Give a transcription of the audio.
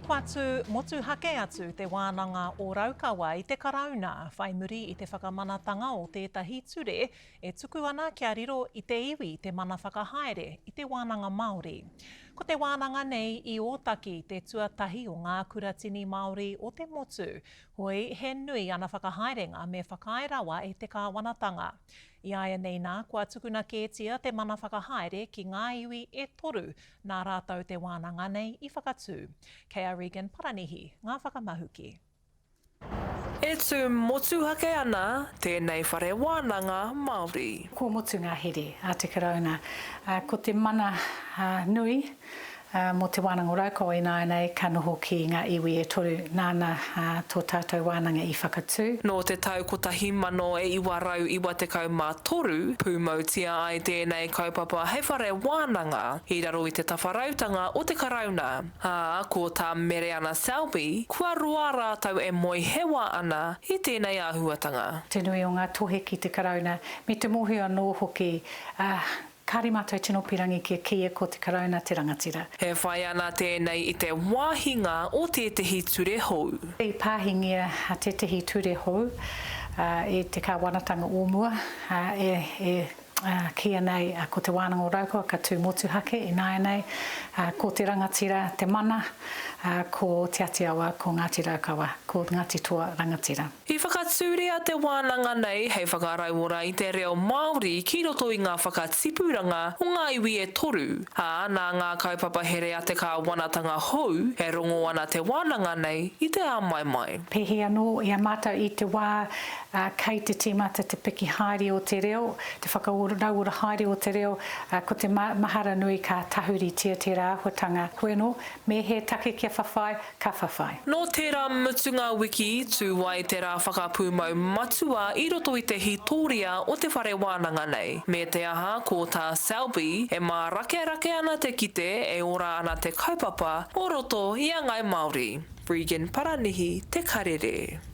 Kua tū motuhake atu Te Wānanga o Raukawa i te Karauna whai muri i te whakamanatanga o tētahi ture e tuku ana kia riro i te iwi te mana whakahaere i te wānanga Māori. Ko te wānanga nei i Ōtaki te tuatahi o ngā kuratini Māori o te motu, hoi he nui ana whakahaerenga me whakaae rawa e te kāwanatanga. I āianei nā, kua tukuna kētia te mana whakahaere ki ngā iwi e toru Nā rātou te wānanga nei i whakatū. Kei a Regan Paranihi ngā whakamahuki. E tū motuhake ana tēnei whare wānanga Māori. Kua motu ngā here a te Karauna. Ko te mana nui mō Te Wānanga o Raukawa ināianei ka noho ki ngā iwi e toru nāna tō tātou wānanga i whakatū. Nō te tau 1993, pūmautia ai tēnei kaupapa hei whare wānanga i raro i te tawharautanga o te Karauna, ā, ko tā Mereana Selby, kua roa rātou e moe hewa ana i tēnei āhuatanga. Te nui o ngā tohe ki te Karauna, me te mōhio anō hoki, ā, Kāre mātou tino pirangi kia kīia ko te Karauna te rangatira. E whai ana tēnei i te wāhinga o tētehi ture hou. I pāhingia tētehi ture hou e te kāwanatanga o mua, e kīia nei ko Te Wānanga o Raukawa ka tū motuhake ināianei, ko te rangatira te mana, ko Te Ati Awa, ko Ngāti Raukawa, ko Ngāti Toa rangatira. I whakatūria te wānanga nei hei whakarauora i te reo Māori ki roto i ngā whakatipuranga o ngā iwi e toru, ā, nā ngā kaupapa here a te kāwanatanga hou e rongo ana te wānanga nei i te āmaimai. Pēhi anō i a mātou i te wā kei te tīmata te piki haere o te reo, te whakarauora haere o te reo, ko te mahara nui ka tahuritia tērā āhuatanga. Hoi anō, me he take kia whawhai, Ka whawhai. Nō tērā mutunga wiki, tū ai te rā whakapūmau matua i roto i te hītōria o te whare wānanga nei. Me te aha, ko tā Selby, e mārakerake ana te kite e ora ana te kaupapa o roto i a Ngāi Māori. Regan Paranihi, Te Karere.